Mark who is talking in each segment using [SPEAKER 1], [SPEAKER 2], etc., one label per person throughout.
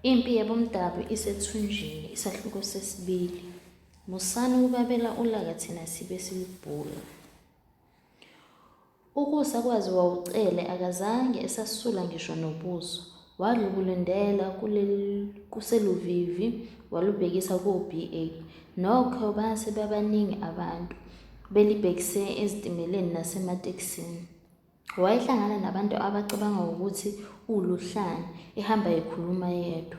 [SPEAKER 1] Impi yabomdabu isethunjini, isahluko sesibili. Musani ukubabela ulaka thina sibe silubhula. Ukusa kwaziwa uCele akazange esasula ngisho nobuso. Wadlubulundela kuseluvivi walubhekisa ko-BA. Nokho base bebaningi abantu, belibhekise ezitimeleni nasematekisini. Wayehlangana nabantu abacabanga ukuthi uwuluhlanya, ehamba ekhuluma yedwa.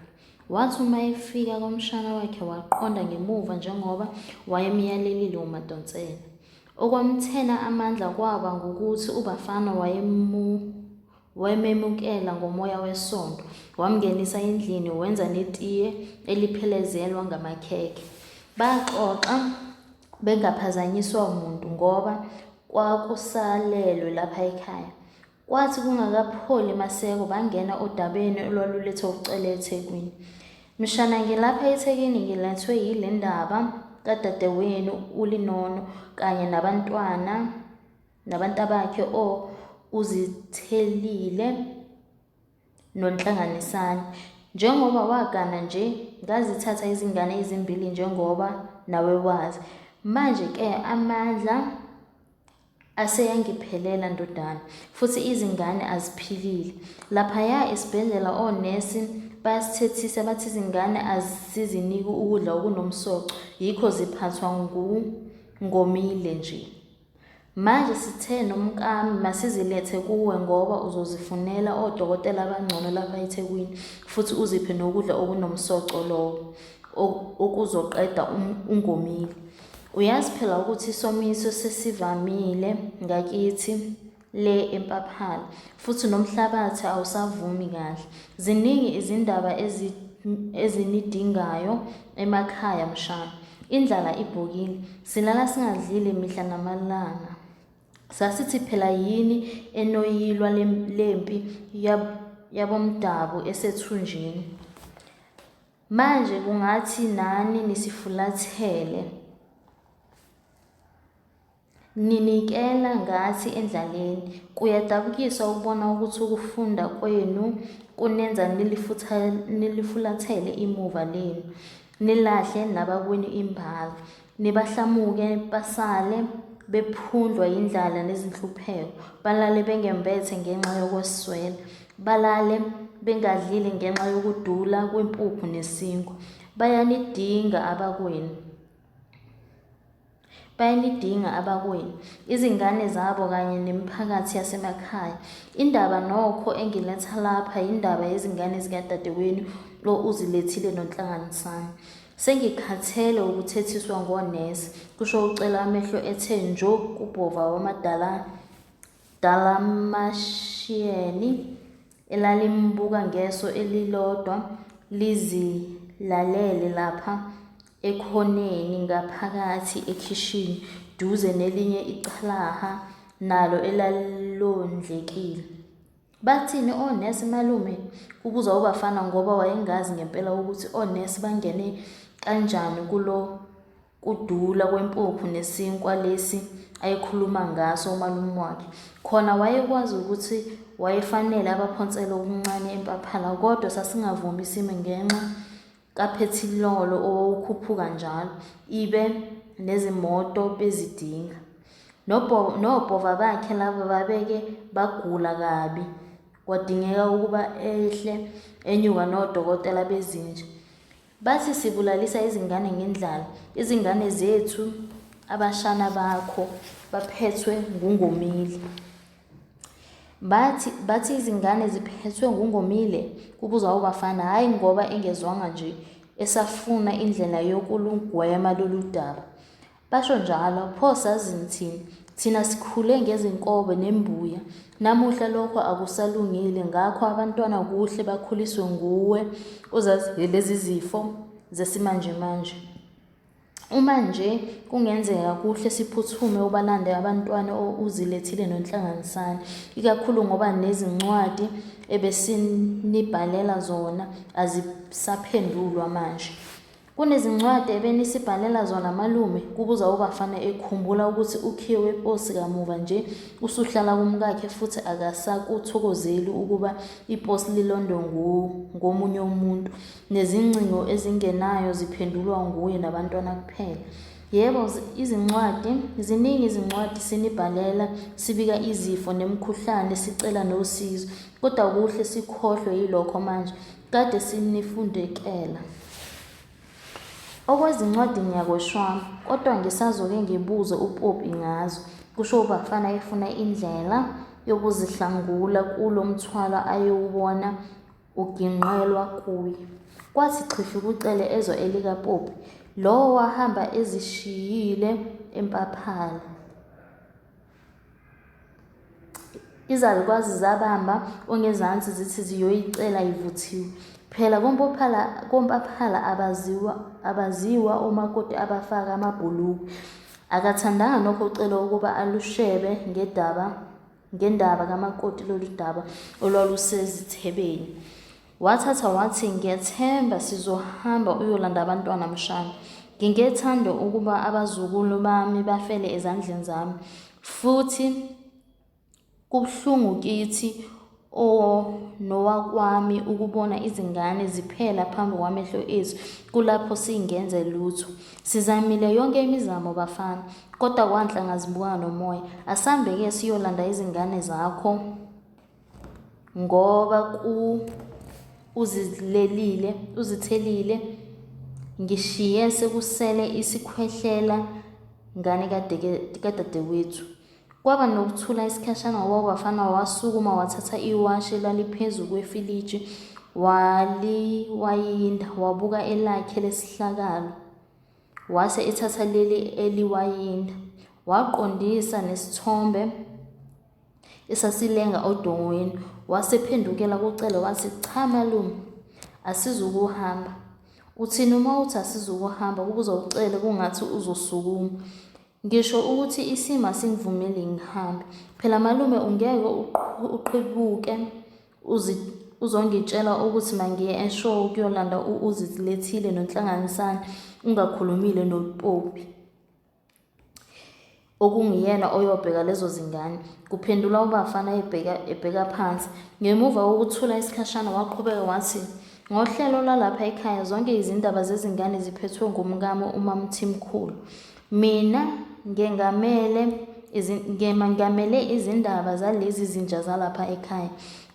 [SPEAKER 1] Wathi uma efika kwamshana wakhe waqonda ngemuva njengoba wayemyalelile uMadonsela. Okwamthena amandla kwaba ngukuthi uBafana wayememukela ngomoya wesonto, wamngenisa endlini wenza netiye eliphelezelwa ngamakhekhe. Baxoxa bengaphazanyiswa muntu ngoba kwakusalelwe lapha ekhaya. Kwathi kungakapholi maseko bangena odabeni olwalulethe uCele eThekwini. Mshana ngilapha eThekwini ngilethwe yile ndaba kadadewenu uLinono kanye nabantwana nabantabakhe o Uzithelile noNhlanganisani. Njengoba wagana nje ngazithatha izingane ezimbili njengoba nawe wazi. Manje ke amandla aseyangiphelela ndodana futhi izingane aziphilile. Laphaya esibhedlela onesi bayasithethisa bathi izingane asiziniki ukudla okunomsoco yikho ziphathwa ngungomile nje. Manje sithe nomkami masizilethe kuwe ngoba uzozifunela odokotela abangcono lapha eThekwini futhi uziphe nokudla okunomsoco lowo okuzoqeda ungomile. Uyazi phela ukuthi isomiso sesivamile ngakithi le eMpaphala futhi nomhlabathi awusavumi kahle. Ziningi izindaba ezinidingayo emakhaya mshana. Indlala ibhokile, silala singadlile mihla namalanga. Sasithi phela yini enoyilwa lempi yabomdabu esethunjini. Manje kungathi nani nisifulathele. Ninikela ngathi endlaleni. Kuyadabukisa ukubona ukuthi ukufunda kwenu kunenza nilifulathele imuva lenu, nilahle nabakwenu imbala, nibahlamuke basale bephundlwa yindlala nezinhlupheko, balale bengembethe ngenxa yokweswela, balale bengadlile ngenxa yokudula kwempuphu nesinkwa. Bayanidinga abakwenu. Bayanidinga abakwenu, izingane zabo kanye nemiphakathi yasemakhaya. Indaba nokho engiletha lapha yindaba yezingane zikadadewenu lo uzilethile noNhlanganisani. Sengikhathele ukuthethiswa ngonesi, kusho uCela amehlo ethe njo kubhova wamadala Dalamashiyeni elalimbuka ngeso elilodwa lizilalele lapha ekhoneni ngaphakathi ekhishini duze nelinye ichalaha nalo elalondlekile. Bathini onesi malume? Kubuza uBafana ngoba wayengazi ngempela ukuthi onesi bangene kanjani kulo kudula kwempuphu nesinkwa lesi ayekhuluma ngaso umalume wakhe. Khona wayekwazi ukuthi wayefanele abaphonsele okuncane eMpaphala kodwa sasingavumi isimo ngenxa kaphethilolo owawukhuphuka njalo, ibe nezimoto bezidinga. Nobhova bakhe laba babeke bagula kabi kwadingeka ukuba ehle enyuka nodokotela bezinja. Bathi sibulalisa izingane ngendlala, izingane zethu abashana bakho baphethwe ngungomile. Bathi bathi izingane ziphethwe ngungomile? Kubuza uBafana, hhayi ngoba engezwanga nje esafuna indlela yokulugwema lolu daba. Basho njalo, pho sazini thina? Thina sikhule ngezinkobe nembuya. Namuhla lokho akusalungile ngakho abantwana kuhle bakhuliswe nguwe ozaziyo lezi zifo zesimanjemanje. Uma nje kungenzeka kuhle siphuthume ubalande abantwana uzilethile noNhlanganisani, ikakhulu ngoba nezincwadi ebesinibhalela zona azisaphendulwa manje. Kunezincwadi ebenisibhalela zona malume? Kubuza uBafana ekhumbula ukuthi ukhiye weposi kamuva nje usuhlala kumkakhe futhi akasakuthokozeli ukuba iposi lilondwe ngomunye umuntu. Nezingcingo ezingenayo ziphendulwa nguye nabantwana kuphela. Yebo, izincwadi, ziningi izincwadi sinibhalela, sibika izifo nemikhuhlane sicela nosizo. Kodwa kuhle sikhohlwe yilokho manje. Kade sinifundekela. Okwezincwadi ngiyakweshwama, kodwa ngisazoke ngibuze uPoppy ngazo, kusho uBafana efuna indlela yokuzihlangula kulo mthwalo ayewubona uginqelwa kuye. Kwathi xhifi kuCele ezwa elikaPoppy, lowo wahamba ezishiyile eMpaphala. Izalukazi zabamba ongezansi zithi ziyoyicela ivuthiwe. Phela kompaphala abaziwa, abaziwa omakoti abafaka amabhulukwe. Akathandanga nokho uCele ukuba alushebe ngedaba ngendaba kamakoti lolu daba olwalusezithebeni. Wathatha wathi, Ngiyethemba sizohamba uyolanda abantwana mshana. Ngingethande ukuba abazukulu bami bafele ezandleni zami. Futhi kubuhlungu kithi nowakwami ukubona izingane ziphela phambi kwamehlo ethu kulapho singenze lutho. Sizamile yonke imizamo bafana, kodwa kwanhlanga zibuka nomoya. Asambe-ke siyolanda izingane zakho. Ngoba ku uzilelile uzithelile ngishiye sekusele isikhwehlela ngane kadadewethu. Kwaba nokuthula isikhashana ngoba uBafana wasukuma wathatha iwashi elaliphezu kwefiliji waliwayinda wabuka elakhe lesihlakalo. Wase ethatha leli eliwayinda waqondisa nesithombe esasilenga odongweni. Wasephendukela kuCele wathi, cha malume, asizukuhamba. Uthini uma uthi asizukuhamba? Kubuza uCele kungathi uzosukuma. Ngisho ukuthi isimo asingivumeli ngihambe. Phela malume ungeke uqhibuke uzongitshela ukuthi mangiye eshow ukuyolanda u-Uzilethile noNhlanganisani ungakhulumile noPoppy. Okunguyena oyobheka lezo zingane, kuphendula uBafana ebheka, ebheka phansi. Ngemuva kokuthula isikhashana waqhubeka wathi, Ngohlelo lwalapha ekhaya zonke izindaba zezingane ziphethwe ngumkami uMaMthimkhulu. Mina ngengamele ngengamele izindaba zalezi zinja zalapha ekhaya.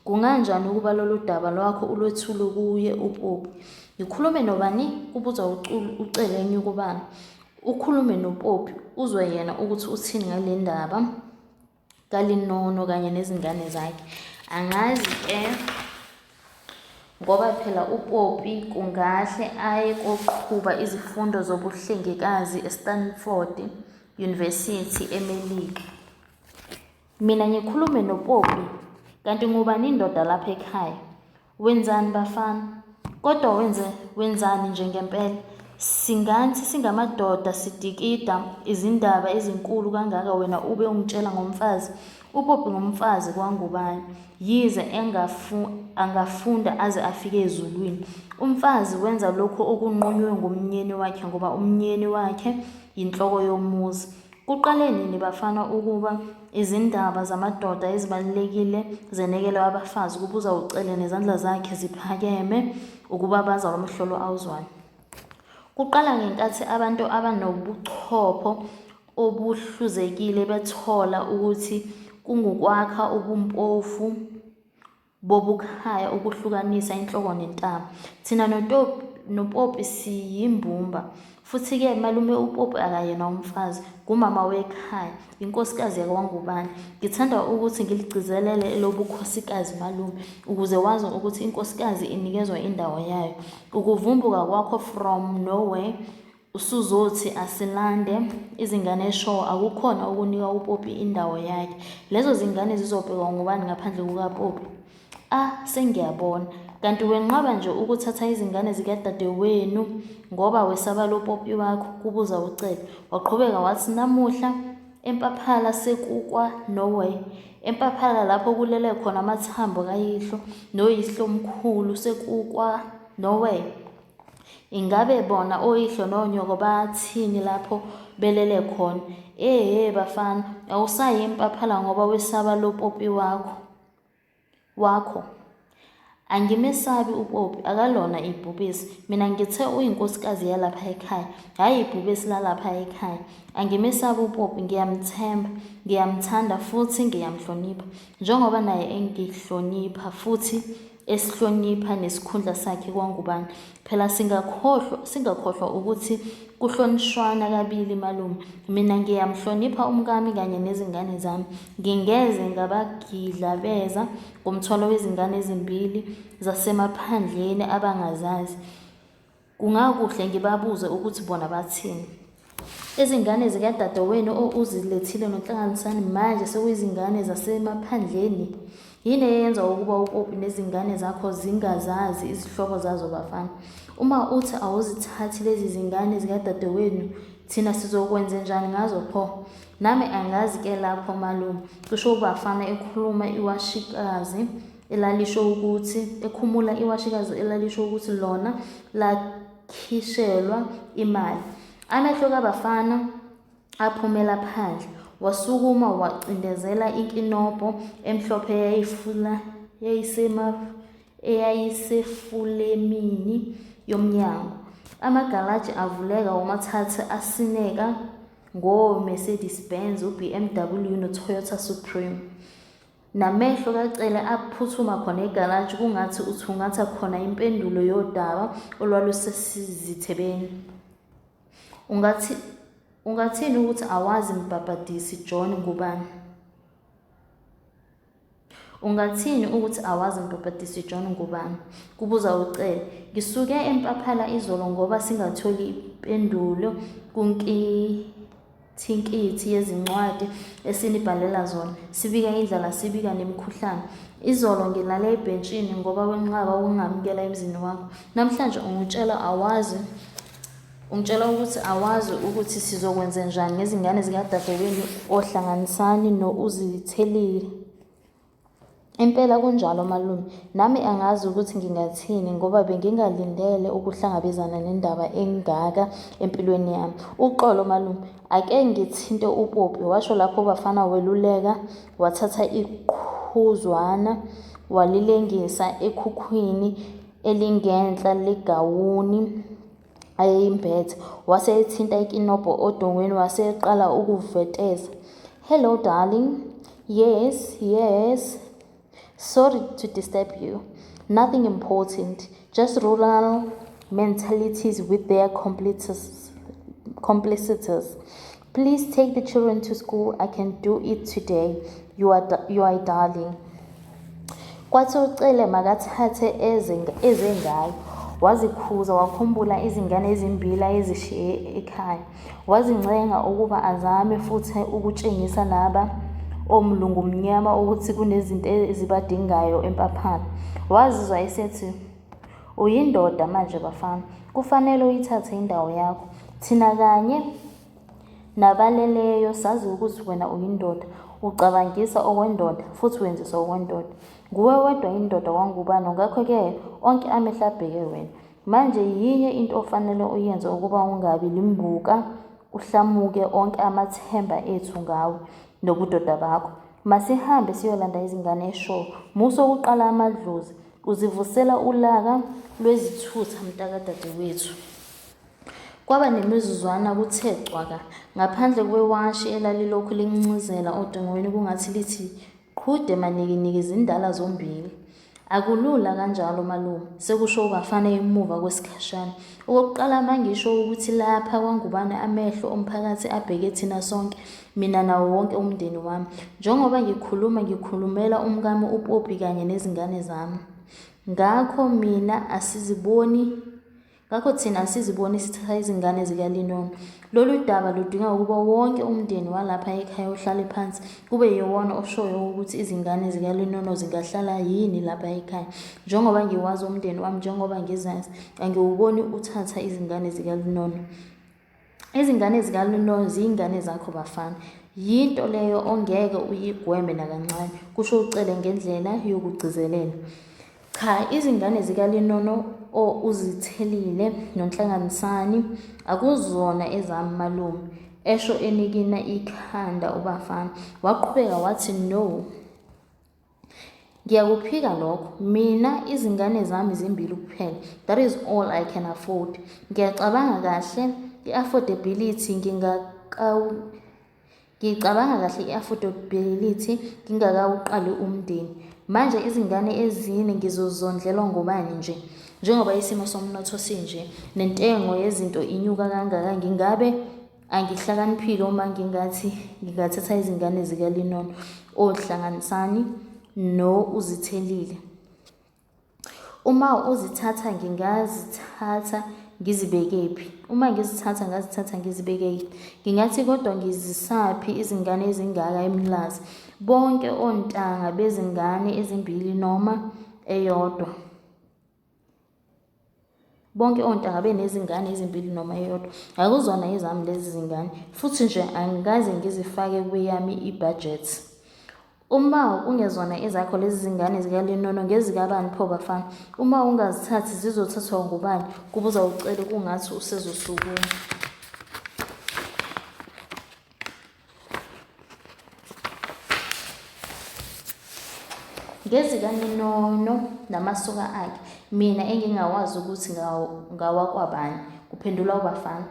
[SPEAKER 1] Kunganjani ukuba lolu daba lwakho ulwethule kuye uPoppy? Ngikhulume nobani? Kubuza uCele enyukubala. Ukhulume noPoppy uzwe yena ukuthi uthini ngale ndaba kaLinono kanye nezingane zakhe. Angazi ke ngoba phela uPoppy kungahle aye koqhuba izifundo zobuhlengikazi eStanford University eMelika. Mina ngikhulume noPoppy kanti ngubani indoda lapha ekhaya? Wenzani bafana? Kodwa wenze wenzani nje ngempela? Singathi singamadoda sidikida izindaba ezinkulu kangaka wena ube ungitshela ngomfazi. UPoppy ngumfazi kwaNgubane. Yize engafu angafunda aze afike ezulwini. Umfazi wenza lokhu okunqunywe ngumnyeni wakhe ngoba umnyeni wakhe yinhloko yomuzi. Kuqale nini bafana ukuba izindaba zamadoda ezibalulekile zenekelwe abafazi kubuza uCele nezandla zakhe ziphakeme ukubabaza lomhlolo awuzwayo. Kuqala ngenkathi abantu abanobuchopho obuhluzekile bethola ukuthi kungukwakha ubumpofu bobukhaya ukuhlukanisa inhloko nentamo. Thina noPopi siyimbumba. Futhi-ke malume uPopi akayena umfazi, ngumama wekhaya, inkosikazi yakwaNgubane. Ngithanda ukuthi ngiligcizelele elobukhosikazi malume, ukuze wazi ukuthi inkosikazi inikezwa indawo yayo. Ukuvumbuka kwakho from nowhere Usuzothi asilande izingane eshow akukhona ukunika uPoppy indawo yakhe. Lezo zingane zizobhekwa ngubani ngaphandle kukaPoppy? Ah, sengiyabona. Kanti wenqaba nje ukuthatha izingane zikadadewenu ngoba wesaba lo Poppy wakho? Kubuza uCele. Waqhubeka wathi namuhla eMpaphala sekukwa Norway. EMpaphala lapho kulele khona amathambo kayihlo noyihlomkhulu sekukwa Norway. Ingabe bona oyihlo nonyoko bathini lapho belele khona? Ehhe bafana, awusayi eMpaphala ngoba wesaba lo popi wakho. Wakho. Angimesabi uPopi, akalona ibhubesi. Mina ngithe uyinkosikazi yalapha ekhaya, hhayi ibhubesi lalapha ekhaya. Angimesabi uPopi, ngiyamthemba, ngiyamthanda futhi ngiyamhlonipha. Njengoba naye engihlonipha futhi esihlonipha nesikhundla sakhe kwaNgubane. Phela singakhohlwa singakhohlwa ukuthi kuhlonishwana kabili malume. Mina ngiyamhlonipha umkami kanye nezingane zami. Ngingeze ngabagidlabeza ngomthwalo wezingane ezimbili zasemaphandleni abangazazi. Kungakuhle ngibabuze ukuthi bona bathini. Izingane zikadadewenu ozilethile noNhlanganisani manje sekuyizingane zasemaphandleni. Yini eyenza ukuba uPopi nezingane zakho zingazazi izihlobo zazo bafana? Uma uthi awuzithathi lezi zingane zikadadewenu thina sizokwenzenjani ngazo pho? Nami angazi ke lapho malume, kusho uBafana ekhuluma iwashikazi elalisho ukuthi ekhumula iwashikazi elalisho ukuthi lona lakhishelwa imali. Amehlo kaBafana aphumela phandle. Wasukuma wacindezela inkinobho emhlophe eyayifula eyayisema eyayisefulemini yomnyango. Amagalaji avuleka womathathu asineka ngo-Mercedes Benz, u-BMW no-Toyota Supreme. Namehlo kaCele aphuthuma khona egalaji kungathi uthungatha khona impendulo yodaba olwalusesizithebeni. Ungathi ungathini ukuthi awazi Mbhabhadisi John Ngubane? Ungathini ukuthi awazi Mbhabhadisi John Ngubane? Kubuza uCele. Ngisuke eMpaphala izolo ngoba singatholi impendulo kunkithinkithi yezincwadi esinibhalela zona. Sibika indlala sibika nemikhuhlane. Izolo ngilale ebhentshini ngoba wenqaba ukungamukela emzini wakho. Namhlanje ungitshela awazi Ungitshela ukuthi awazi ukuthi sizokwenzenjani ngezingane zikadadewenu oHlanganisani no-Uzithelile. Impela kunjalo malume, nami angazi ukuthi ngingathini ngoba bengingalindele ukuhlangabezana nendaba engaka empilweni yami. Uxolo malume, ake ngithinte uPopi, washo lapho uBafana weluleka wathatha iqhuzwana walilengisa ekhukhwini elingenhla legawuni ayeyimbethe wase ethinta ikinobho odongweni wase eqala ukuveteza. Hello darling. Yes, yes. Sorry to disturb you. Nothing important. Just rural mentalities with their complicities. Please take the children to school. I can do it today. You are a darling. Kwathi uCele makathathe eze eze ngayo. Wazikhuza wakhumbula izingane ezimbili ayezishiye ekhaya. Wazincenga ukuba azame futhi ukutshengisa laba omlungu mnyama ukuthi kunezinto ezibadingayo eMpaphala. Wazizwa esethi uyindoda manje bafana, kufanele uyithathe indawo yakho. Thina kanye Nabaleleyo sazi ukuthi wena uyindoda, ucabangisa okwendoda futhi wenzisa okwendoda. Nguwe wedwa indoda kwaNgubane ngakho-ke onke amehlo abheke wena. Manje yinye into ofanele uyenze ukuba ungabi limbuka uhlamuke onke amathemba ethu ngawe nobudoda bakho. Masihambe siyolanda izingane eshowe. Musa ukuqala amadlozi, uzivusela ulaka lwezithutha mntakadadewethu. Kwaba nemizuzwana kuthe cwaka, ngaphandle kwewashi elalilokhu lincizela odongweni kungathi lithi qhude manikiniki zindala zombili. Akulula kanjalo malume, sekusho uBafana emuva kwesikhashana. Okokuqala mangisho ukuthi lapha kwaNgubane amehlo omphakathi abheke thina sonke, mina nawo wonke umndeni wami. Njengoba ngikhuluma ngikhulumela umkami uPoppy kanye nezingane zami. Ngakho mina asiziboni Ngakho thina asiziboni sithatha izingane zikaLinono. Lolu daba ludinga ukuba wonke umndeni walapha ekhaya uhlale phansi kube yiwona oshoyo ukuthi izingane zikaLinono zingahlala yini lapha ekhaya. Njengoba ngiwazi umndeni wami njengoba ngizazi, angiwuboni uthatha izingane zikaLinono. Izingane zikaLinono ziyingane zakho bafana. Yinto leyo ongeke uyigweme nakancane, kusho uCele ngendlela yokugcizelela. Cha, izingane zikaLinono o-Uzithelile noNhlanganisani akuzona ezami malume, esho enikina ikhanda uBafana. Waqhubeka wathi, No. Ngiyakuphika lokho. Mina izingane zami zimbili kuphela. That is all I can afford. Ngiyacabanga kahle i-affordability ngingakawu Ngiyicabanga kahle i-affordability ngingakawuqali umndeni. Manje izingane ezine ngizozondlelwa ngobani nje? Njengoba isimo somnotho sinje, nentengo yezinto inyuka kangaka ngingabe angihlakaniphile uma ngingathi ngingathatha izingane zikaLinono, oHlanganisani no-Uzithelile. Uma uzithatha ngingazithatha ngizibekephi? Uma ngizithatha ngazithatha ngizibekephi? Ngingathi kodwa ngizisaphi izingane ezingaka eMlazi? Bonke ontanga bezingane ezimbili noma eyodwa. Bonke ontanga benezingane ezimbili noma eyodwa. Akuzona ezami lezi zingane futhi nje angikaze ngizifake kweyami ibhajethi. Uma kungezona ezakho lezi zingane zikaLinono ngezikabani pho bafana? Uma ungazithathi zizothathwa ngubani? Kubuza uCele kungathi usezosukuma. NgezikaNinono namasoka akhe, mina engingawazi ukuthi ngawakwabani, kuphendula uBafana.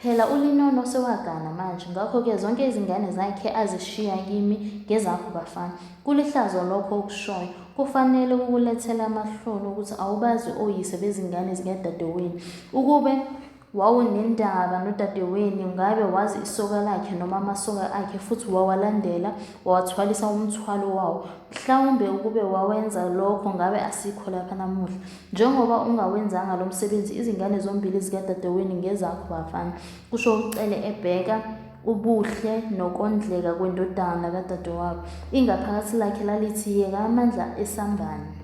[SPEAKER 1] Phela uLinono sewagana manje, ngakho-ke zonke izingane zakhe azishiya kimi ngezakho Bafana. Kulihlazo lokho okushoyo. Kufanele kukulethele amahloni ukuthi awubazi oyise bezingane zikadadewenu. Ukube Wawunendaba nodadewenu ngabe wazi isoka lakhe noma amasoka akhe futhi wawalandela wawathwalisa umthwalo wawo. Mhlawumbe ukube wawenza lokho ngabe asikho lapha namuhla. Njengoba ungawenzanga lo msebenzi izingane zombili zikadadewenu ngezakho bafana, kusho uCele ebheka ubuhle nokondleka kwendodana kadadewabo. Ingaphakathi lakhe lalithi yeka amandla esambane.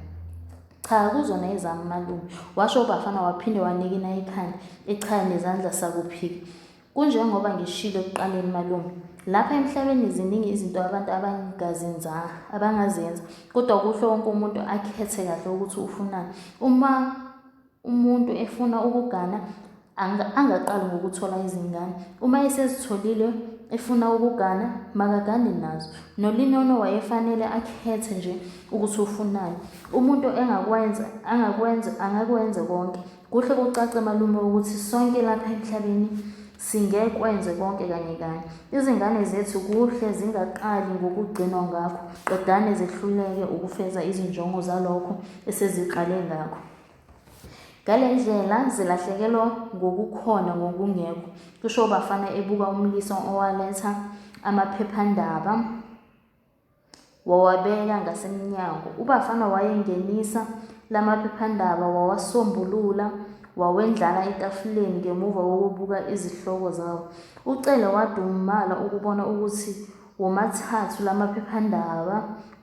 [SPEAKER 1] Cha akuzona ezami malume, washo uBafana waphinde wanikina ikhanda, echaya nezandla sakuphika. Kunjengoba ngishilo ekuqaleni malume, lapha emhlabeni ziningi izinto abantu abangazenza, abangazenza, kodwa kuhle wonke umuntu akhethe kahle ukuthi ufunani. Uma umuntu efuna ukugana Angaqali ngokuthola izingane. Uma esezitholile efuna ukugana, makagane nazo. NoLinono wayefanele akhethe nje ukuthi ufunani. Umuntu engakwenza, angakwenza, angakwenza konke. Kuhle kucace malume ukuthi sonke lapha emhlabeni singekwenze konke kanye kanye. Izingane zethu kuhle zingaqali ngokugcinwa ngakho, qedane zehluleke ukufeza izinjongo zalokho eseziqale ngakho. Ngale ndlela zilahlekelwa ngokukhona ngokungekho, kusho uBafana ebuka umlisa owaletha amaphephandaba wawabeka ngasemnyango. UBafana wayengenisa la maphephandaba wawasombulula wawendlala etafuleni ngemuva kokubuka izihloko zawo. UCele wadumala ukubona ukuthi womathathu la maphephandaba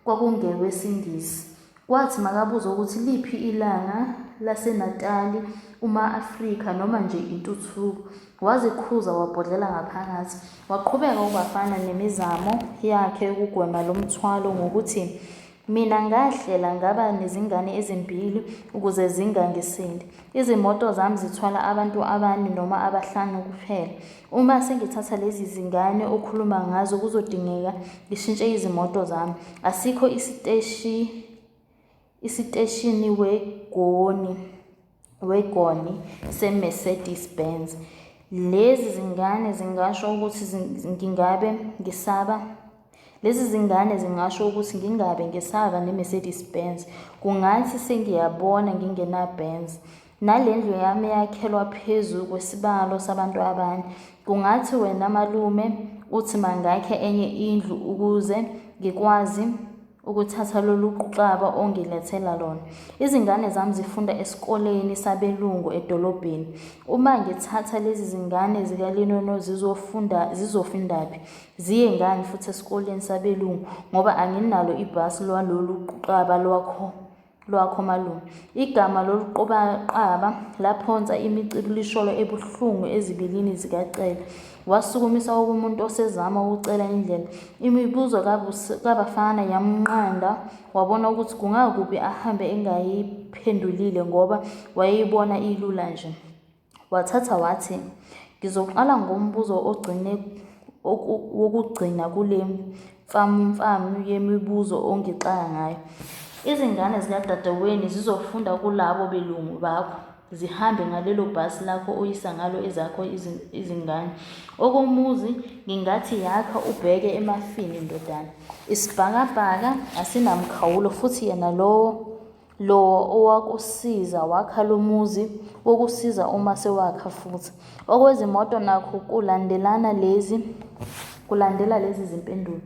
[SPEAKER 1] kwakungewesiNgisi. Kwathi makabuza ukuthi liphi ilanga laseNatali uma-Afrika noma nje intuthuko, wazikhuza wabhodlela ngaphakathi. Waqhubeka uBafana nemizamo yakhe yokugwema lo mthwalo ngokuthi, Mina ngahlela ngaba nezingane ezimbili ukuze zingangisindi. Izimoto zami zithwala abantu abane noma abahlanu kuphela. Uma sengithatha lezi zingane okhuluma ngazo kuzodingeka ngishintshe izimoto zami. Asikho isiteshi isiteshini wegoni wegoni se-Mercedes Benz. Lezi zingane zingasho ukuthi ngingabe ngisaba Lezi zingane zingasho ukuthi ngingabe ngisaba ne-Mercedes Benz. Kungathi sengiyabona ngingena-Benz. Nale ndlu yami yakhelwa phezu kwesibalo sabantu abane. Kungathi wena malume uthi mangakhe enye indlu ukuze ngikwazi ukuthatha lolu quqaba ongilethela lona. Izingane zami zifunda esikoleni sabelungu edolobheni. Uma ngithatha lezi zingane zikaLinono zizofunda zizofundaphi? Ziye ngani futhi esikoleni sabelungu ngoba anginalo ibhasi lwalolu quqaba lwakho lwakho malume. Igama loluqobaqaba laphonsa imicibilisholo ebuhlungu ezibilini zikaCele. Wasukumisa okomuntu osezama ukucela indlela. Imibuzo kaBafana yamnqanda wabona ukuthi kungakubi ahambe engayi ayiphendulile ngoba wayeyibona ilula nje. Wathatha wathi, Ngizoqala ngombuzo ogcine wokugcina kule mfamumfamu yemibuzo ongixaka ngayo. Izingane zikadadewenu zizofunda kulabo belungu bakho, zihambe ngalelo bhasi lakho oyisa ngalo ezakho izingane. Okomuzi ngingathi yakha ubheke emafini ndodana. Isibhakabhaka asinamkhawulo futhi yena lowo Lowo owakusiza wakha lo muzi wokusiza uma sewakha futhi. Okwezimoto nakho kulandelana lezi kulandela lezi zimpendulo.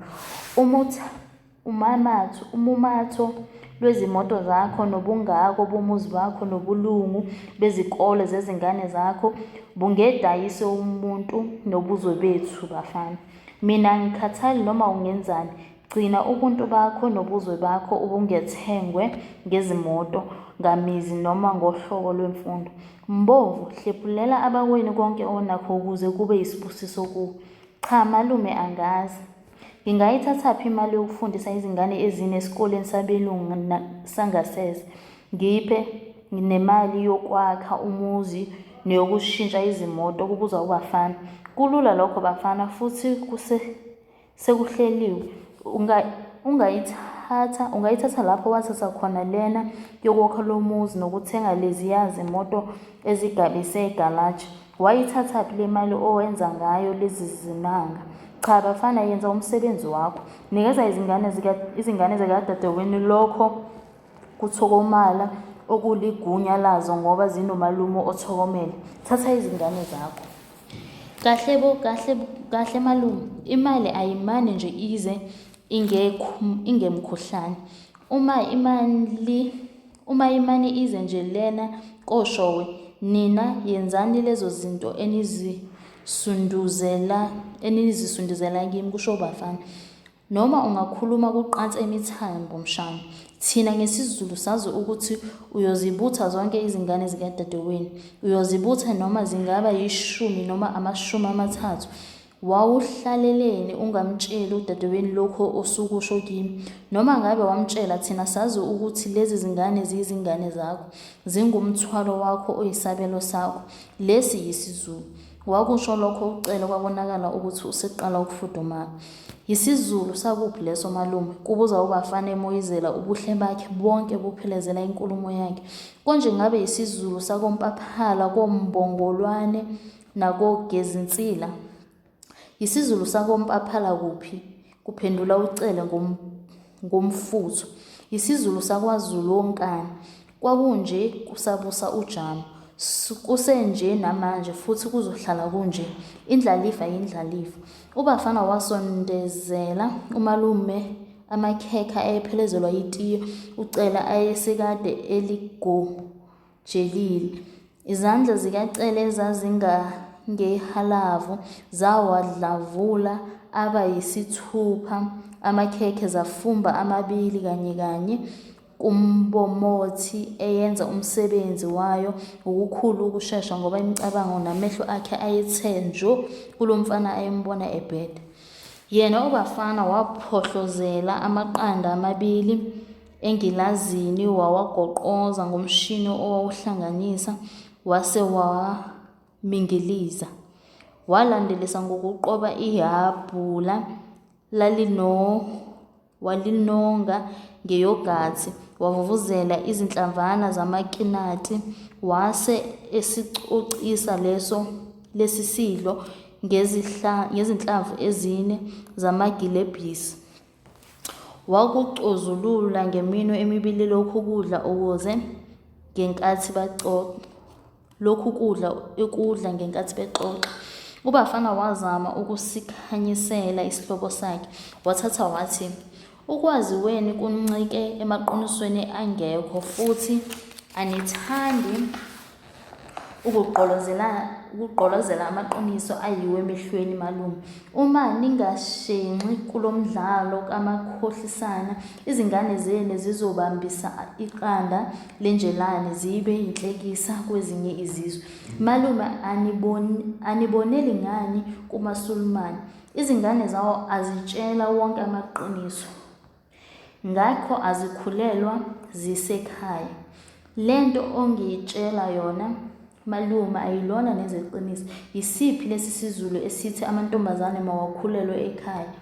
[SPEAKER 1] Umumatho, umumatho lwezimoto zakho nobungako bomuzi wakho nobulungu bezikole zezingane zakho bungedayise umuntu nobuzwe bethu bafana. Mina angikhathali noma ungenzani, Gcina ubuntu bakho nobuzwe bakho ubungethengwe ngezimoto, ngamizi noma ngohlobo lwemfundo. Mbovu, hlephulela abakwenu konke onakho ukuze kube yisibusiso kuwe. Cha malume angazi. Ngingayithathaphi imali yokufundisa izingane ezine esikoleni sabelungu sangasese, ngiphe nemali yokwakha umuzi neyokushintsha izimoto, kubuza uBafana. Kulula lokho Bafana futhi kuse Sekuhleliwe. Unga, ungayithatha, ungayithatha lapho wathatha khona lena yokwakha lo muzi nokuthenga leziya zimoto ezigabise egalaji. Wayithathaphi le mali owenza ngayo lezi zimanga? Cha bafana yenza umsebenzi wakho. Nikeza izingane zika, izingane zikadadewenu lokho kuthokomala okuligunya lazo ngoba zinomalume othokomele. Thatha izingane zakho. Kahle bo, kahle kahle malume. Imali ayimane nje ize ingemkhuhlane. Uma imali uma imane ize nje lena koshowe, nina yenzani lezo zinto enizisunduzela enizisunduzela kimi, kusho uBafana. Noma ungakhuluma kuqanse imithambo mshana. Thina ngesiZulu sazi ukuthi uyozibutha zonke izingane zikadadewenu. Uyozibutha noma zingaba yishumi noma 30. Wawuhlaleleni ungamtsheli udadewenu lokhu osukusho kimi? Noma ngabe wamtshela thina sazi ukuthi lezi zingane ziyizingane zakho. Zingumthwalo wakho oyisabelo sakho. Lesi yisiZulu. Wakusho lokho uCele kwabonakala ukuthi useqala ukufudumala. YisiZulu sakuphi leso malume? Kubuza uBafana emoyizela ubuhle bakhe bonke buphelezela inkulumo yakhe. Konje ngabe yisiZulu sakoMpaphala, koMbongolwane nakoGezinsila? YisiZulu sakoMpaphala kuphi? Kuphendula uCele ngomfutho. YisiZulu sakwaZulu wonkana. Kwakunje kusabusa uJama. Kusenje namanje futhi kuzohlala kunje. Indlalifa yindlalifa. UBafana wasondezela umalume amakhekhe ayephelezelwa yitiye uCele ayesekade eligojelile. Izandla zikaCele ezazingangehalavu zawadlavula aba yisithupha amakhekhe zafumba amabili kanye kanye kumbomothi eyenza umsebenzi wayo ngokukhulu ukushesha ngoba imicabango namehlo akhe ayethe njo kulo mfana ayembona ebheda. Yena uBafana waphohlozela amaqanda amabili engilazini wawagoqoza ngomshini owawuhlanganisa wase wawamingiliza. Walandelisa ngokuqoba ihhabhula lalino Walinonga ngeyogathi, wavuvuzela izinhlamvana zamakinati, wase esicocisa leso lesi sidlo ngezinhlamvu ezine zamagilebhisi. Wakucozulula ngeminwe emibili lokhu kudla ukuze ngenkathi baxoxa. Lokhu kudla ekudla ngenkathi bexoxa. UBafana wazama ukusikhanyisela isihlobo sakhe. Wathatha wathi, Ukwazi weni kuncike emaqinisweni angekho futhi anithandi ukugqolozela amaqiniso ayiwo emehlweni malume. Uma ningashenxi kulo mdlalo kamakhohlisana, izingane zenu zizobambisa iqanda lenjelane zibe yinhlekisa kwezinye izizwe. Malume aniboneli ngani kumaSulumane? Izingane zawo azitshela wonke amaqiniso. Ngakho azikhulelwa zisekhaya. Le nto ongitshela yona malume ayilona neze iqiniso. Yisiphi lesi siZulu esithi amantombazane mawakhulelwe ekhaya?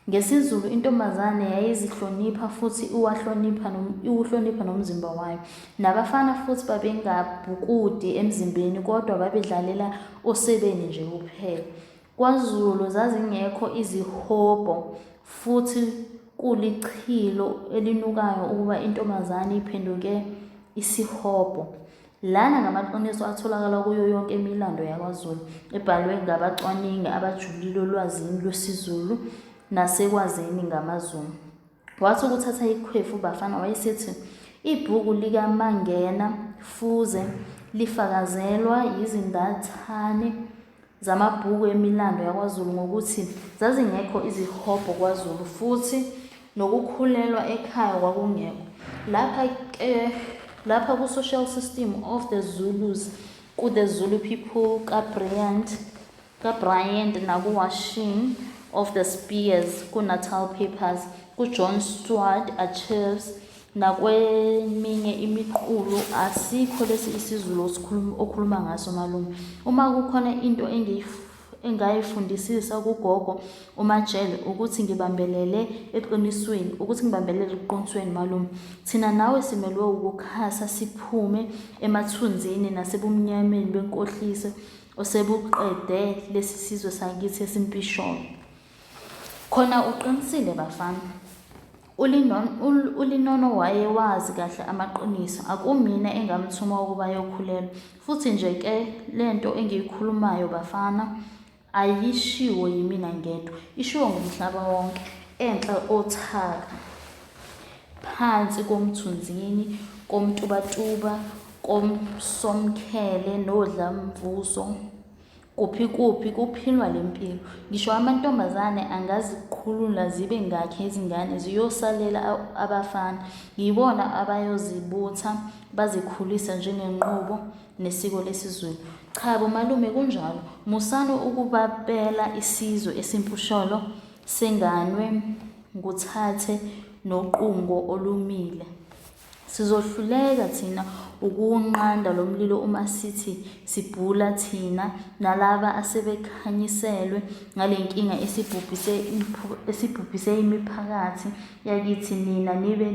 [SPEAKER 1] NgesiZulu intombazane yayizihlonipha futhi iwahlonipha iwuhlonipha nomzimba wayo. Nabafana futhi babengabhukudi emzimbeni kodwa babedlalela osebeni nje kuphela. KwaZulu zazingekho izihobho futhi kulichilo elinukayo ukuba intombazane iphenduke isihobho. Lana ngamaqiniso atholakala kuyo yonke imilando yakwaZulu ebhalwe ngabacwaningi abajulile olwazini lwesiZulu nasekwazini ngamaZulu. Wathi ukuthatha ikhwefu uBafana wayesethi ibhuku likaMangena Fuze lifakazelwa yizindathane zamabhuku emilando yakwaZulu ngokuthi zazingekho izihobho kwaZulu futhi nokukhulelwa ekhaya kwakungekho. Lapha ke lapha ku-Social System of the Zulus, ku-The Zulu People kaBryant kaBryant naku-Washing of the Spears ku-Natal Papers, ku-John Stewart Archives nakweminye imiqulu asikho lesi isiZulu okhuluma ngaso malume. Uma kukhona into engayifundisisa kugogo uMajele ukuthi ngibambelele eqinisweni, ukuthi ngibambelele eqinisweni malume. Thina nawe simelwe ukukhasa siphume emathunzini nasebumnyameni benkohliso osebuqede lesi sizwe sakithi esimpisholo. Khona uqinisile bafana. ULinono wayewazi kahle amaqiniso. Akumina engamthuma ukuba ayokhulelwa. Futhi nje ke le nto engiyikhulumayo bafana ayishiwo yimina ngedwa, ishiwo ngumhlaba wonke. Enhla oThaka, phansi koMthunzini, koMtubatuba, koMsomkhele noDlamvuso. Kuphi kuphi kuphilwa le mpilo. Ngisho amantombazane angaziqhulula zibe ngakhi izingane ziyosalela abafana. Yibona abayozibutha bazikhulise njengenqubo nesiko lesiZulu. Chabo malume kunjalo. Musani ukubabela isizwe esimpusholo senganwe nguthathe noqungo olumile. Sizohluleka thina ukuwunqanda lo mlilo uma sithi sibhula thina nalaba asebekhanyiselwe ngale nkinga esibhubhise esibhubhise imiphakathi yakithi nina nibe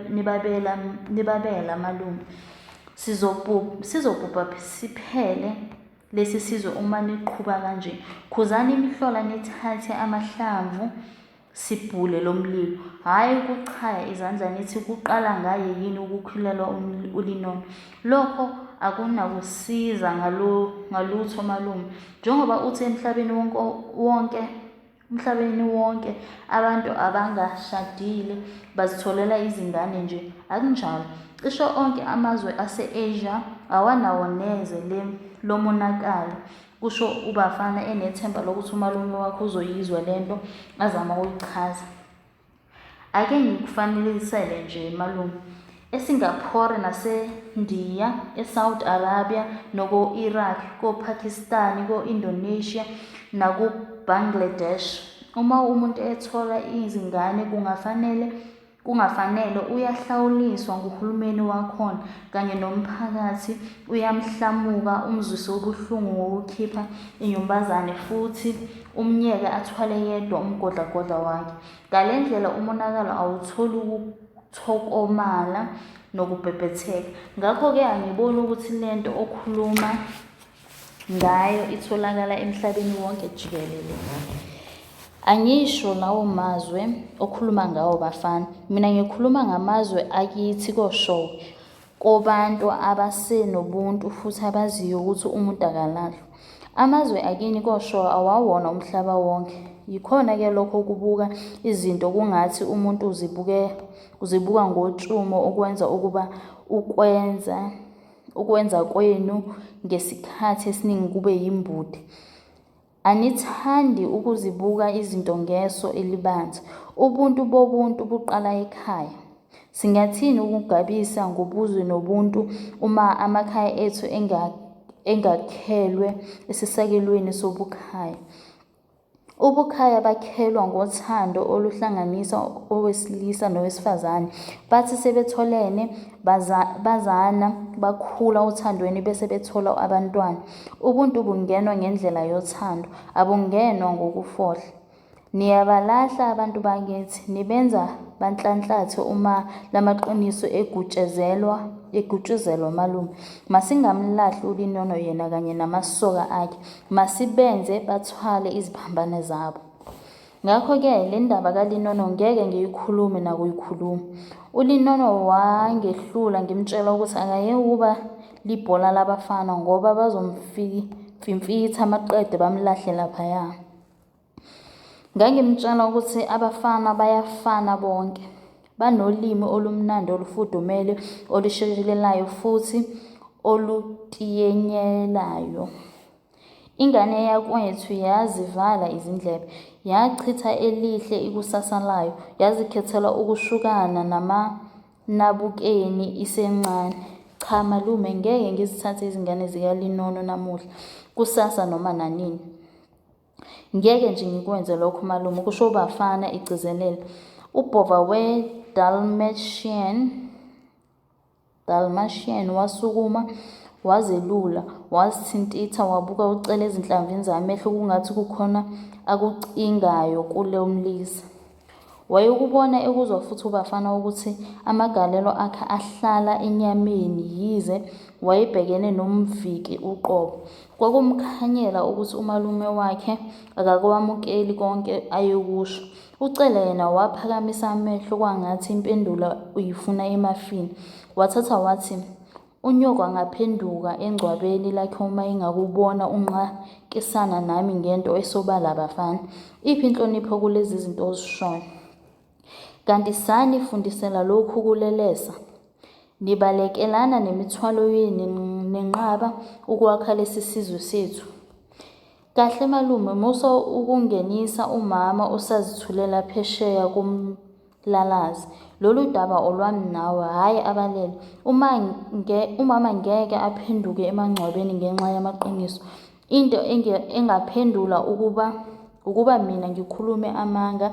[SPEAKER 1] nibabela nibabela malume. Sizobhubha siphele lesi sizwe uma niqhuba kanje. Khuzani imihlola nithathe amahlamvu sibhule lo mlilo, hhayi ukuchaya izandla nithi kuqala ngaye yini ukukhulelwa uLinono. Lokho akunakusiza ngalutho malume. Njengoba uthi emhlabeni wonke wonke emhlabeni wonke abantu abangashadile bazitholela izingane nje, akunjalo? Cishe onke amazwe ase-Asia awanawo neze lo monakalo. Kusho uBafana enethemba lokuthi umalume wakhe uzoyizwa le nto azama ukuyichaza. Ake ngikufanelisele nje malume. ESingapore naseNdiya, eSaudi Arabia noko-Iraq, koPakistani, ko-Indonesia nakuBangladesh. Uma umuntu ethola izingane kungafanele kungafanele uyahlawuliswa nguhulumeni wakhona kanye nomphakathi uyamhlamuka umzwise ubuhlungu ngokukhipha inyumbazane futhi umnyeke athwale yedwa umgodlagodla wakhe. Ngale ndlela umonakalo awutholi ukuthokomala nokubhebhetheka. Ngakho-ke angiboni ukuthi le nto okhuluma ngayo itholakala emhlabeni wonke jikelele. Angisho lawo mazwe okhuluma ngawo bafana, mina ngikhuluma ngamazwe akithi koShowe, kobantu abasenobuntu futhi abaziyo ukuthi umuntu akalahlwa. Amazwe akini koShowe awawona umhlaba wonke. Yikhona-ke lokho kubuka izinto kungathi umuntu uzibuke uzibuka ngotshumo okwenza ukuba ukwenza Ukwenza kwenu ngesikhathi esiningi kube yimbude. Anithandi ukuzibuka izinto ngeso elibanzi. Ubuntu bobuntu buqala ekhaya. Singathini ukugabisa ngobuzwe nobuntu uma amakhaya ethu engakhelwe esisekelweni sobukhaya? Ubukhaya bakhelwa ngothando oluhlanganisa owesilisa nowesifazane. Bathi sebetholene bazana, bakhula othandweni bese bethola abantwana. Ubuntu bungenwa ngendlela yothando, abungenwa ngokufohla. Niyabalahla abantu bakithi, nibenza banhlanhlathe uma lamaqiniso egutshezelwa egutshuzelwa malume. Masingamlahli uLinono yena kanye namasoka akhe, masibenze bathwale iziphambano zabo. Ngakho-ke le ndaba kaLinono ngeke ngiyikhulume nakuyikhuluma. ULinono wangehlula ngimtshela ukuthi akayeke ukuba libhola labafana ngoba bazomfimfitha maqede bamlahle laphaya. Ngangimtshela ukuthi abafana bayafana bonke, banolimi olumnandi olufudumele, olushekelelayo futhi olutiyenyelayo. Ingane yakwethu yazivala izindlebe, yachitha elihle ikusasa layo, yazikhethela ukushukana namanabukeni isencane. Cha malume, ngeke ngizithathe izingane zikaLinono namuhla, kusasa noma nanini. Ngeke nje ngikwenze lokho malume, kusho uBafana egcizelela. Ubhova we-Dalmatian Dalmatian wasukuma wazelula, wazithintitha wabuka uCele ezinhlamvini zamehlo kungathi kukhona akucingayo kulo mlisa. Wayekubona ekuzwa futhi uBafana ukuthi amagalelo akhe ahlala enyameni yize wayebhekene nomviki uqobo. Kwakumkhanyela ukuthi umalume wakhe akakwamukeli konke ayekusho. UCele yena waphakamisa amehlo kwangathi impendulo uyifuna emafini. Wathatha wathi, Unyoko angaphenduka engcwabeni lakhe uma engakubona unqakisana nami ngento esobala bafana. Iphi inhlonipho kulezi zinto ozishoyo? Kanti sanifundisela lokhu kulelesa? Nibalekelana nemithwalo yenu nenqaba ukwakha lesi sizwe sethu. Kahle malume, musa ukungenisa umama osazithulela phesheya komlalazi. Lolu daba olwami nawe, hhayi abalele. Uma nge, umama ngeke aphenduke emangcwabeni ngenxa yamaqiniso. Into engaphendula ukuba ukuba mina ngikhulume amanga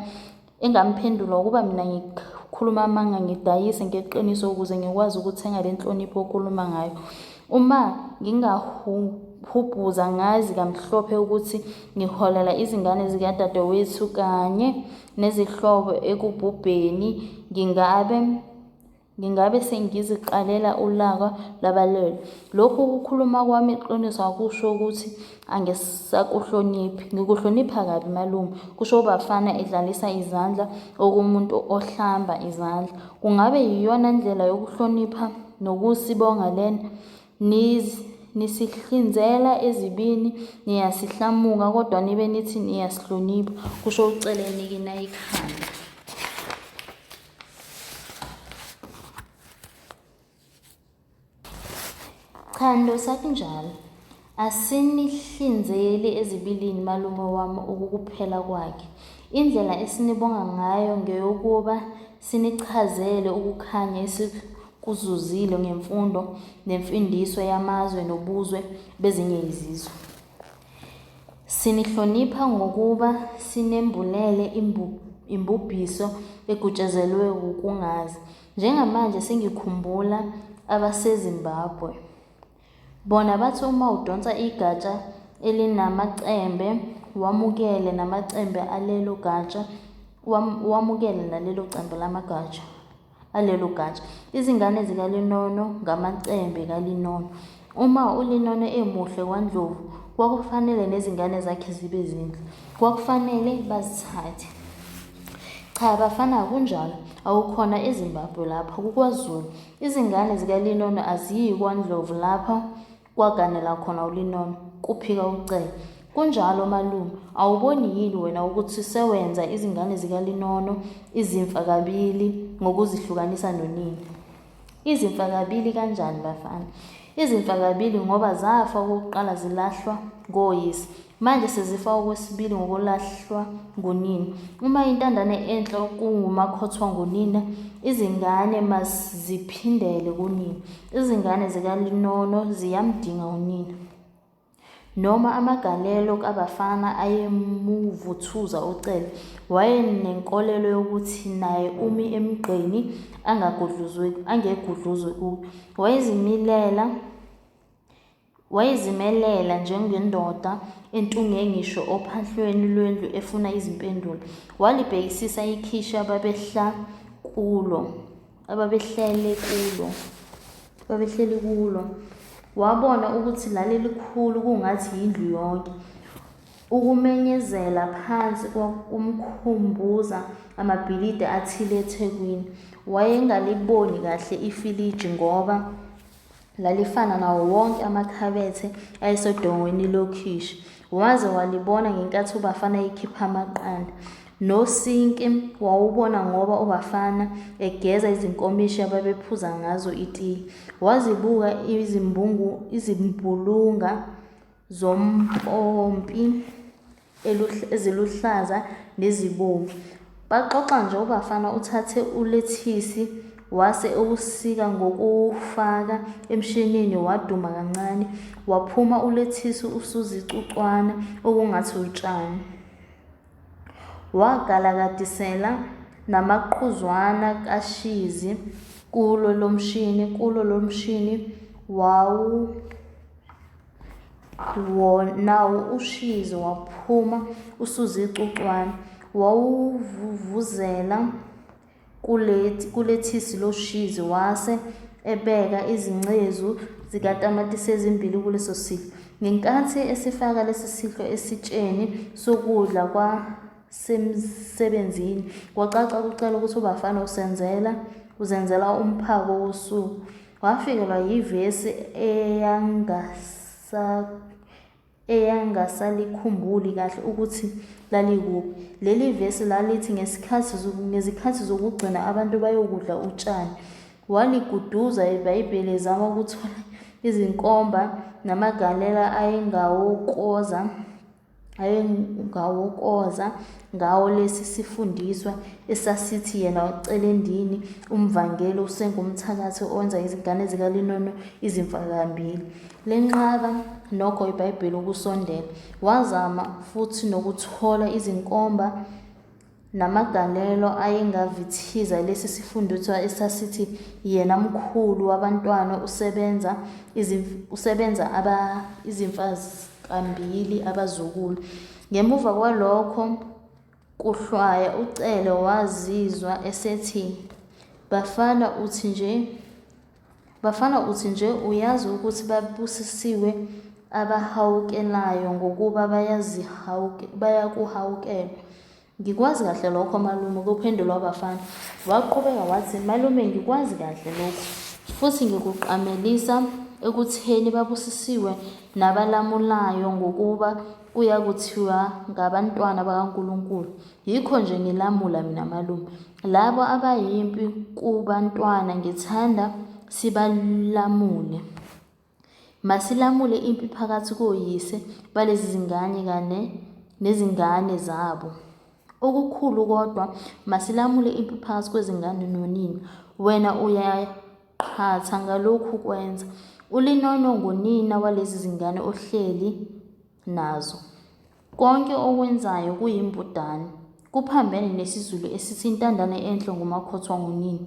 [SPEAKER 1] Engamphendula ukuba mina ngikhuluma amanga ngidayise ngeqiniso ukuze ngikwazi ukuthenga le nhlonipho okhuluma ngayo. Uma ngingahubhuza ngazi kamhlophe ukuthi ngiholela izingane zikadadewethu kanye nezihlobo ekubhubheni ngingabe Ngingabe sengiziqalela ulaka lwabalwelwe. Lokhu kukhuluma kwami iqiniso akusho ukuthi angisakuhloniphi. Ngikuhlonipha kabi malume, kusho uBafana edlalisa izandla okomuntu ohlamba izandla. Kungabe yiyona ndlela yokuhlonipha nokusibonga lena? Nisihlinzela ezibini, niyasihlamuka kodwa nibe nithi niyasihlonipha, kusho uCele enikina ikhanda. Cha Ndosi akunjalo. Asinihlinzeli ezibilini malume wami okukuphela kwakhe. Indlela esinibonga ngayo ngeyokuba sinichazele ukukhanya esikuzuzile ngemfundo nemfindiso yamazwe nobuzwe bezinye izizwe. Sinihlonipha ngokuba sinembulele imbubhiso egutshezelwe wukungazi. Njengamanje sengikhumbula abaseZimbabwe. Bona bathi uma udonsa igatsha elinamacembe wamukele namacembe alelo gatsha, wamukele nalelo cembe lamagatsha. Alelo gatsha. Izingane zikaLinono ngamacembe kaLinono. Uma uLinono emuhle kwaNdlovu, kwakufanele nezingane zakhe zibe zinhle. Kwakufanele bazithathe. Cha bafana akunjalo. Awukhona eZimbabwe lapha, kukwaZulu. Izingane zikaLinono aziyi kwaNdlovu lapha kwaganela khona uLinono, kuphika uCele. Kunjalo malume, awuboni yini wena ukuthi sewenza izingane zikaLinono izimfa kabili ngokuzihlukanisa nonina? Izimfa kabili kanjani bafana? Izimfa kabili ngoba zafa okokuqala zilahlwa ngoyise. Manje sezifa okwesibili ngokulahlwa ngunina. Uma intandane enhle kungumakhothwa ngunina, izingane maziphindele kunina. Izingane zikaLinono ziyamdinga unina. Noma amagalelo kaBafana ayemuvuthuza uCele, wayenenkolelo yokuthi naye umi emgqeni angegudluzwe kuwo. Wayezimelela njengendoda entunge ngisho ophahlweni lwendlu efuna izimpendulo. Walibhekisisa ikhishi ababehleli kulo. Wabona ukuthi lalilikhulu kungathi yindlu yonke. Ukumenyezela phansi kwakumkhumbuza amabhilidi athile eThekwini. Wayengaliboni kahle ifiliji ngoba lalifana nawo wonke amakhabethe ayesodongeni lokhishi. Waze walibona ngenkathi uBafana ekhipha amaqanda. Nosinki wawubona ngoba uBafana egeza izinkomishi ababephuza ngazo itiye. Wazibuka izimbulunga zompompi eziluhlaza nezibomvu. Baxoxa nje uBafana uthathe ulethisi wase ewusika ngokuwufaka emshinini waduma kancane. Waphuma ulethisi usuzicucwana okungathi utshani. Wagalakadisela namaqhuzwana kashizi kulo lo mshini kulo lo mshini wawu nawo ushizi waphuma usuzicucwana. Wawuvuvuzela kulethisi loshizi wase ebeka izingcezu zikatamatisi ezimbili kuleso sidlo. Ngenkathi esifaka lesi sidlo esitsheni sokudla kwasemsebenzini, kwacaca kuCele ukuthi uBafana usenzela uzenzela umphako wosuku. Wafikelwa yivesi eyangasalikhumbuli kahle ukuthi lalikuphi. Leli vesi lalithi ngesikhathi ngezikhathi zokugcina abantu bayokudla utshani. Waliguduza iBhayibheli ezama ukuthola izinkomba namagalela ayengawokoza ayengawokoza ngawo lesi sifundiswa esasithi yena uCelendini umvangeli usengumthakathi owenza izingane zikaLinono izimfakambili. Lenqaba nokho iBhayibheli ukusondela. Wazama futhi nokuthola izinkomba namagalelo ayengavithiza lesi sifundiswa esasithi yena mkhulu wabantwana usebenza usebenza aba izimfazikambili abazukulu. Ngemuva kwalokho kuhlwaya uCele wazizwa esethi Bafana uthi nje Bafana uthi nje uyazi ukuthi babusisiwe abahawukelayo ngokuba bayakuhawukelwa. Ngikwazi kahle lokho malume, kuphendula uBafana. Waqhubeka wathi, Malume ngikwazi kahle lokhu futhi ngikuqamelisa ekutheni babusisiwe nabalamulayo ngokuba kuyakuthiwa ngabantwana bakaNkulunkulu. Yikho nje ngilamula mina malume. Labo abayimpi kubantwana ngithanda sibalamule. Masilamule impi phakathi koyise balezi zingane kanye nezingane zabo. Okukhulu kodwa masilamule impi phakathi kwezingane nonina. Wena uyaqhatha ngalokhu kwenza. ULinono ngunina walezi zingane ohleli nazo. Konke okwenzayo kuyimbudane. Kuphambene nesiZulu esithi intandane enhle ngumakhothwa ngunina.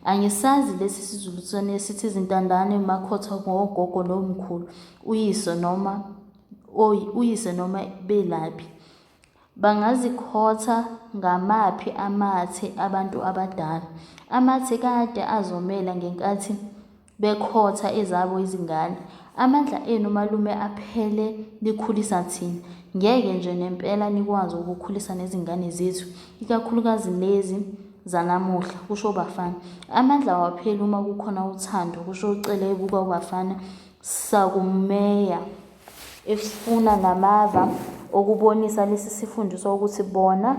[SPEAKER 1] Angisazi lesi siZulu sona esithi izintandane umakhothwa ngogogo nomkhulu, uyise noma uyise noma belaphi. Bangazikhotha ngamaphi amathe abantu abadala? Amathe kade azomela ngenkathi bekhotha ezabo izingane. Amandla enu malume aphele nikhulisa thina. Ngeke nje nempela nikwazi ukukhulisa nezingane zethu, ikakhulukazi lezi zanamuhla, kusho uBafana. Amandla awapheli uma kukhona uthando, kusho uCele ebuka uBafana sakumeya efuna namava okubonisa lesi sifundiswa ukuthi bona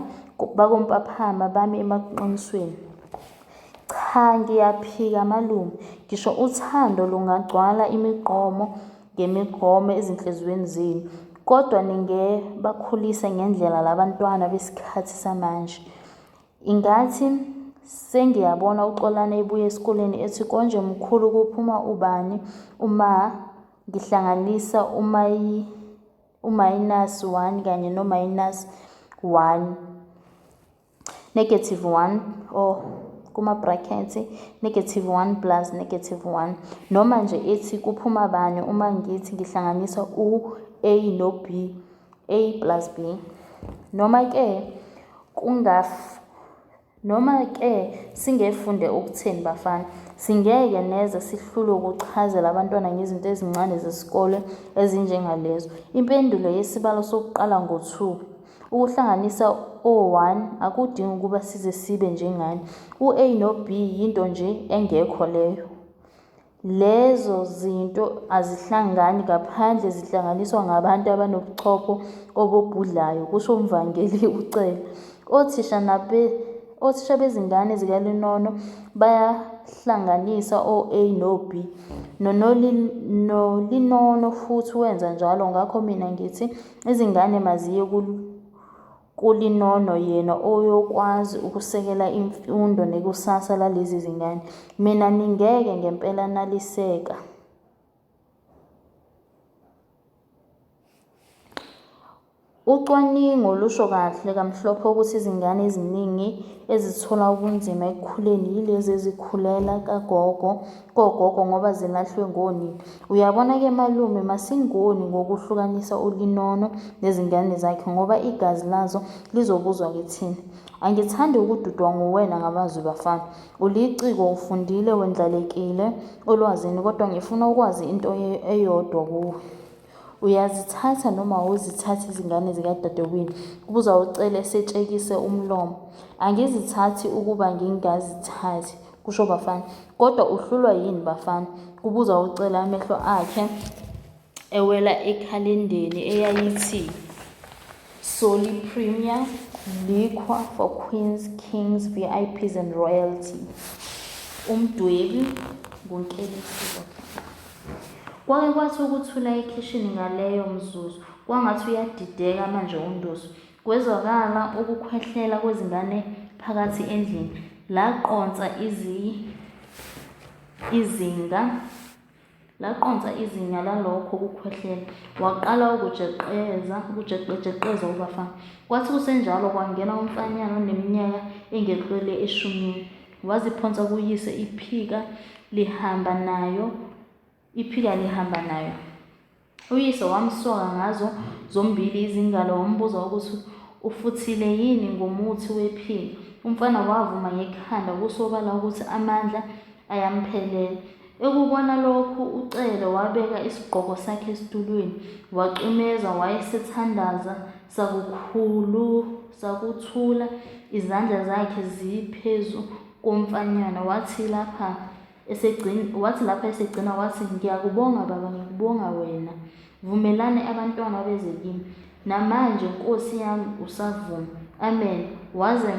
[SPEAKER 1] bakoMpaphama bami emaqinisweni. Cha ngiyaphika malume, ngisho uthando lungagcwala imigqomo ngemigqomo ezinhliziyweni zenu, kodwa ningebakhulise ngendlela labantwana besikhathi samanje. Ingathi sengiyabona uXolani ebuya esikoleni ethi konje mkhulu kuphuma ubani uma ngihlanganisa umayi. umayinasi 1 kanye nomayinasi 1, negative 1 or kuma-brackets negative 1 plus negative 1. Noma nje ethi kuphuma bani uma ngithi ngihlanganisa u-A no-B, A plus B. Noma ke singefunde okutheni bafana, singeke neze sihlulwe ukuchazela abantwana ngezinto ezincane zesikole ezinjengalezo. Impendulo yesibalo sokuqala ngo-2. Ukuhlanganisa o-1 akudingi ukuba size sibe njengani. U-A no-B yinto nje engekho leyo. Lezo zinto azihlangani ngaphandle zihlanganiswa ngabantu abanobuchopho obubhudlayo, kusho uMvangeli uCele. Othisha bezingane zikaLinono bayahlanganisa o-A no-B. NoLinono futhi wenza njalo ngakho mina ngithi izingane maziye kuLinono yena oyokwazi ukusekela imfundo nekusasa lalezi zingane. Mina ningeke ngempela naliseka. Ucwaningo lusho kahle kamhlophe ukuthi izingane eziningi ezithola ubunzima ekukhuleni yilezi ezikhulela kagogo, kogogo ngoba zilahlwe ngonina. Uyabona-ke malume masingoni ngokuhlukanisa uLinono nezingane zakhe ngoba igazi lazo lizobuzwa kithina. Angithandi ukududwa nguwena ngamazwi bafana. Uliciko ufundile wendlalekile olwazini kodwa ngifuna ukwazi into eyodwa kuwe. Uyazithatha noma awuzithathi izingane zikadadewenu? Kubuza uCele esetshekise umlomo. Angizithathi ukuba ngingazithathi, kusho uBafana. Kodwa uhlulwa yini Bafana? Kubuza uCele amehlo akhe ewela ekhalendeni eyayithi Solly Premier Liquor for Queens, Kings, VIPs and Royalty. Umdwebi nguNkelisi. Kwake kwathi ukuthula ekhishini ngaleyo mzuzu, kwangathi uyadideka manje uNduso. Kwezwakala ukukhwehlela kwezingane phakathi endlini. Laqonsa izinga laqonsa izinga lalokho kukhwehlela. Waqala ukujeqeza ukujeqejeqeza uBafana. Kwathi kusenjalo kwangena umfanyana oneminyaka engeqile eshumini. Waziphonsa kuyise iphika lihamba nayo iphika lihamba nayo. Uyise wamsoka ngazo zombili izingalo wambuza ukuthi ufuthile yini ngomuthi wephika. Umfana wavuma ngekhanda kusobala ukuthi amandla ayamphelela. Ekubona lokhu uCele wabeka isigqoko sakhe esitulweni wacimeza wayesethandaza sakukhulu sakuthula izandla zakhe ziphezu komfanyana wathi lapha esegcina wathi lapha esegcina wathi ngiyakubonga baba ngikubonga wena vumelani abantwana beze kimi namanje nkosi yami usavuma amen waze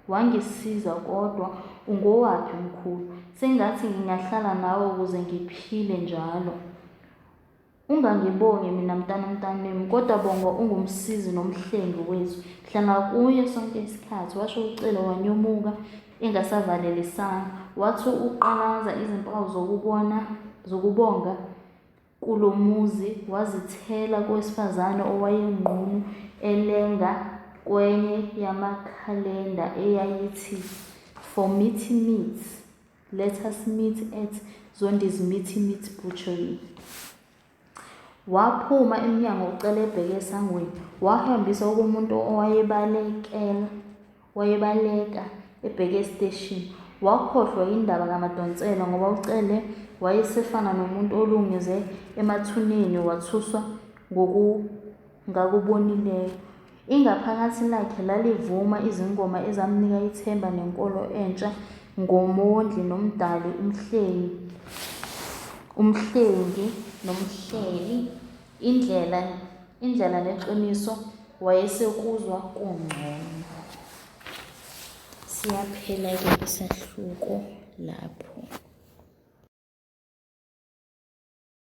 [SPEAKER 1] wangisiza kodwa ungowaphi mkhulu sengathi ngingahlala nawe ukuze ngiphile njalo Ungangibongi mina mntanomntanami kodwa bonga ungumsizi nomhlengi wethu. Hlala kuye sonke isikhathi, washo uCele wanyomuka engasavalelisanga. Wathi uqalaza izimpawu zokubona zokubonga kulo muzi wazithela kowesifazane owayenqunu elenga kwenye yamakhalenda eyayithi For Meaty Meat. Let us meet at Zondi's Meaty Meat Butchery. Waphuma emnyango uCele ebheke esangweni. Wahambisa okomuntu owayebalekela wayebaleka ebheke esiteshini. Wakhohlwa yindaba kaMadonsela ngoba uCele wayesefana nomuntu olungize emathuneni wathuswa ngakubonileyo. Ingaphakathi lakhe lalivuma izingoma ezamnika ithemba nenkolo entsha ngoMondli noMdali uMhlengi noMhleli, indlela indlela neqiniso wayesekuzwa kungcono. Siyaphela-ke isahluko lapho.